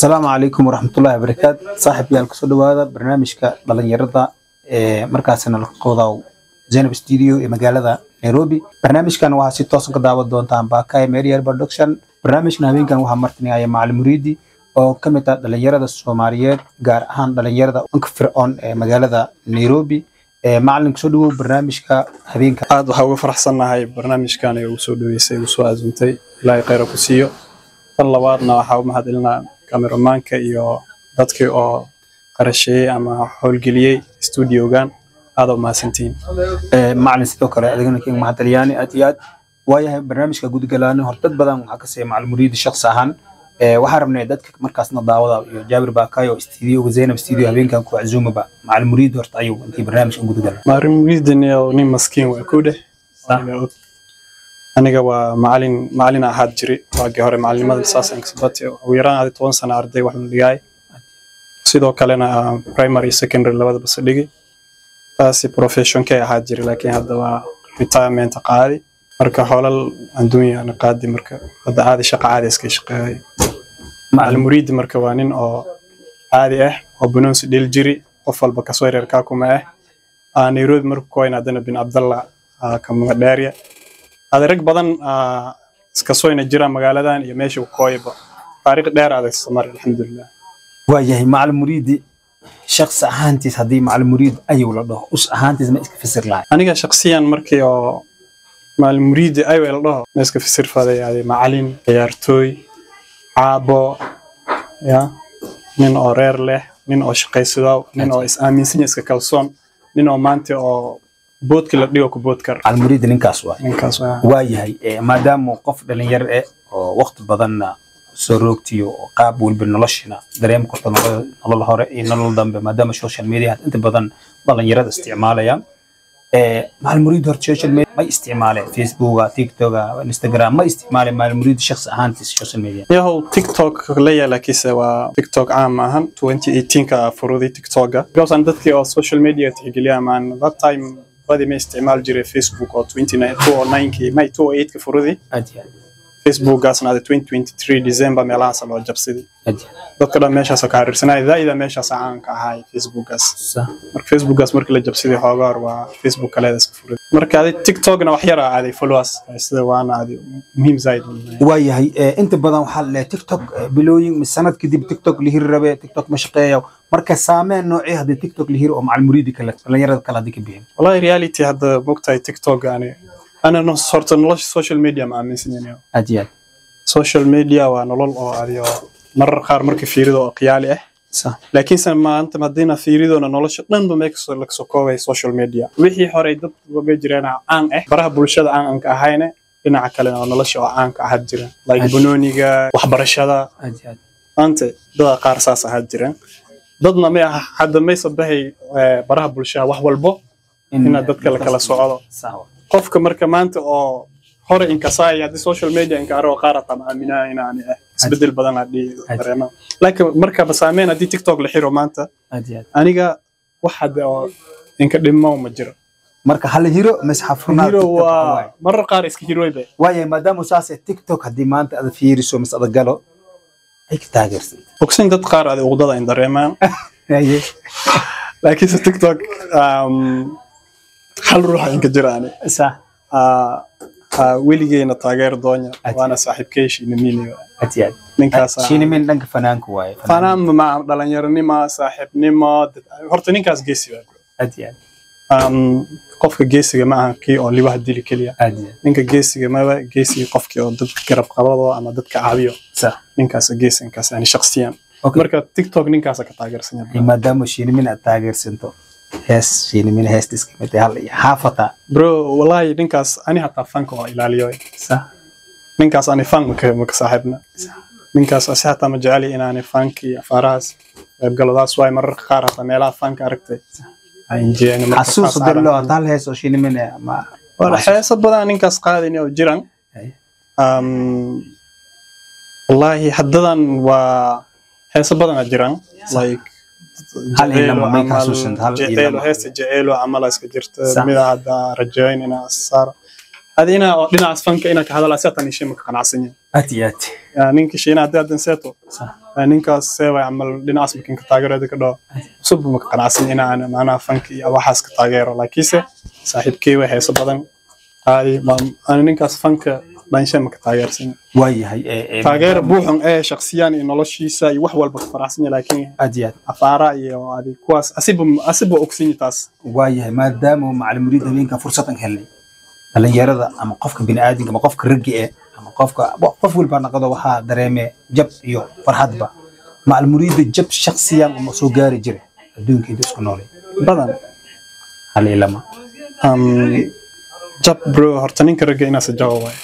Asalaamu calaykum waraxmatullaahi wabarakaatu. Saaxiibyaal, kusoo dhawaada barnaamijka dhalinyarada ee markaasina la qoodaw Zainab Studio ee magaalada Nairobi. Barnaamijkan waxaa si toosan ka daawan doontaan Baakay Media Production. Barnaamijkan habeenkan waxaa martinaya Macalin Muriidi oo ka mid ah dhalinyarada Soomaaliyeed, gaar ahaan dhalinyarada unka fircoon ee magaalada Nairobi. Macalin, kusoo dhawow barnaamijka habeenka. Aad waxaa uga faraxsannahay barnaamijkan ee ugu soo dhaweysay, ugu soo casuumtay. Ilaahay khayra ku siiyo. Tan labaadna waxaa u mahadcelinaa kameramaanka iyo dadkii oo qarasheeyey ama howlgeliyey studiogan. Aad u mahadsantihiin. Macalin, sidoo kale adigana kiin mahadceliyaani aad iyo aad. Waayahay, barnaamijka gudgalaani hor dad badan waxaa ka siiyay Macalin Muriidi shakhsi ahaan. Waxaan rabnay dadka markaasna daawada iyo Jaabir Baakayo studioga Zainab Studio habeenkan ku casuumaba Macalin Muriidi horta ayuu intii barnaamijkan gudgala. Macalin Muriidi nin maskiin waa ku dheh. Aniga waa macalin, macalin ahaad jiri waagii hore. Macalinimada saasaan kasoo batay. Ugu yaraan adi 10 sano arday wax la dhigay, sidoo kalena primary, secondary labadaba se dhigi. Taasi professionkay ahaad jiri, laakiin hadda waa retirement qaadi. Marka xoolal adduunya ana qaadi, marka hadda caadi shaqa caadi iska shaqeeyay. Macalin Muriidi marka waa nin oo caadi ah oo banoonsi dhil jiri, qof walba kasoo reerkaa kuma ah. Nairobi markuu koyna haddana bin Cabdallah kama dheerya. Ada rag badan iska soo ina jira magaaladan iyo meesha uu kooyaba. Taariikh dheer adag samar, alxamdulilah. Waayahay, Macalin Muriidi shakhsi ahaantiis, haddii Macalin Muriid ayuu la dhaho, us ahaantiis ma iska fasir lahay? Aniga shakhsiyan markii oo Macalin Muriidi ayuu la dhaho, ma iska fasir faday? Adi macalin, ciyaartooy, caabo ya nin oo reer leh, nin oo shaqaysado, nin oo is aaminsan, iska kalsoon, nin oo maanta oo boodka la dhigo ku bood kar. Macalin Muriidi ninkaas waay. Ninkaas waa. Waayahay, maadaama qof dhalinyaro eh oo waqti badanna soo roogtiyo oo qaab walba noloshina dareemi karto, nolol hore iyo nolol dambe, maadaama social media inta badan dhalinyarada isticmaalayaan, Macalin Muriid horta social media ma isticmaaleen? Facebooka, TikToka, Instagram ma isticmaaleen Macalin Muriid shakhsi ahaantiis social media? Yahow, TikTok la laakiinse waa TikTok caam maahan. 2018 ka furuday TikToka because aan dadkii oo social media tixgeliya maan. That time badi ma isticmaal jiray Facebook oo 2009 may 2008 ka furuday. Aad iyo aad. Facebookgaasna ada 2023 December meelahaas loo jabsaday. Aad iyo aad. Dadka dhan meeshaas ka xiriirsanay zaida, meeshaas caanka ahay Facebookgaas. Marka Facebookgaas markii la jabsaday xoogaa hor waa Facebook kaleeda iska furay. Marka adi TikTokna wax yar aaday followers sida waana adi muhiim zaid. Waayahay, inta badan waxaa la leeyahay TikTok bilooyin sanad kadib TikTok la hiri rabe, TikTok ma shaqeeyo. Marka saameen noocee haddii TikTok la hiri oo Macalin Muriidi kale dhalinyarada kale haddii ka bixin? Wallahi reality hadda mogtahay TikTok ani ana horta nolosha social media ma aaminsanyahay. Aad iyo aad. Social media waa nolol oo adi oo marar qaar marka fiirido oo khiyaali ah, laakiinse maanta haddiina fiiridona nolosha dhanba mee kasoo lagasoo koobay social media. Wixii horey dad way jireen caan ah baraha bulshada caan aan ka ahayne, dhinaca kalena oo nolosha oo caanka ahaad jira, like banooniga, waxbarashada. Aad iyo aad. Maanta dada qaar saas ahaad jireen, dadna may aha. Hadda maysa bahay baraha bulshada wax walbo inaad dadka la kala socdo. Qofka marka maanta oo hore inkasaay haddii social media inka aroo qaar ataa ma aaminaa inaani ah isbedel badan haddii dareema, laakiin markaba saameyn haddii TikTok la xiro maanta Aad iyo aad. aniga wax hadda oo inka dhimo ma jiro. Marka hal hiro mise xafurnaa? Hiro waa marar qaar iska hiroybe. Waayahay, maadaama saas TikTok haddii maanta aad fiiriso mise aad galo ay ka taageersan. Ogsin dad qaar adi uqdada in dareemaan, laakiinse TikTok hal ruuxa inka jira ani weligeyna taageer doonya, waana saaxiibkay Shiinamiin. Aad iyo aad. Ninkaas Shiinimin dhanka fanaanka waaye. Fanaan ma dhalinyaronimo, saaxiibnimo, horta ninkaas geesi waa, bro. Aad iyo aad. Qofka geesiga ma ahan kii oo libaha dili keliya. Aad iyo aad. Ninka geesiga maba geesiga qofkii oo dadka garab qabado ama dadka caawiyo. Ninkaas geesi, ninkaas yani shakhsiyan. Marka TikTok ninkaas ka taageersan yahay. Maadaama Shiinimin aad taageersanto, hees Shiinimin heesta iska mid hal iyo xaafata. Bro, wallahi ninkaas ani hataa fanka waa ilaaliyo. Ninkaas ani fan maka saaxiibna. Ninkaas asi hataa ma jeceli inaani fanka iyo afaarahaas qaybgaladaas waay. Mararka qaar hataa meelaha fanka aragtay Xasuus dirlo hal hees oo Shiinimin ma? Wala heeso badan ninkaas qaadin oo jiran. Wallahi haddadan waa heeso badan aa jiran, like Hal iyo lama may ka xasuusan, hal iyo jeceelo lama. Heesta jeceelo camal iska jirta. Mida hadda rajayn inaa saaro adi inaa oo dhinacaas fanka inaa ka hadalaa si hataa nishe maka qanacsan yahay. Aad iyo aad. Ninka Shiina haddii adan seeto, ninkaas seeway camal dhinacaas markin ka taageerada ka dhaho cusub ma ka qanacsan inaan macnaha fanka iyo waxaas ka taageero, laakiinse saaxiibkey way heeso badan qaadi ani ninkaas fanka dhanshe ma ka taageersan. Waayahay, Taageero buuxun ee shakhsiyan iyo noloshiisa iyo wax walba ka faraxsan yahay, laakiin Aad iyo aad. afaara iyo adi kuwaas asiba ogsan taas. Waayahay, maadaama Macalin Muriid habeenkan fursadan helnay, dhalinyarada ama qofka bini'aadinka ama qofka ragga eh ama qofka qof walba naqado waxaa dareeme jab iyo farxadba. Macalin Muriida, jab shakhsiyan uma soo gaari jira adduunka inta isku noolay? Badan. Hal iyo lama. Jab bro, horta ninka ragga inaas jabo waay.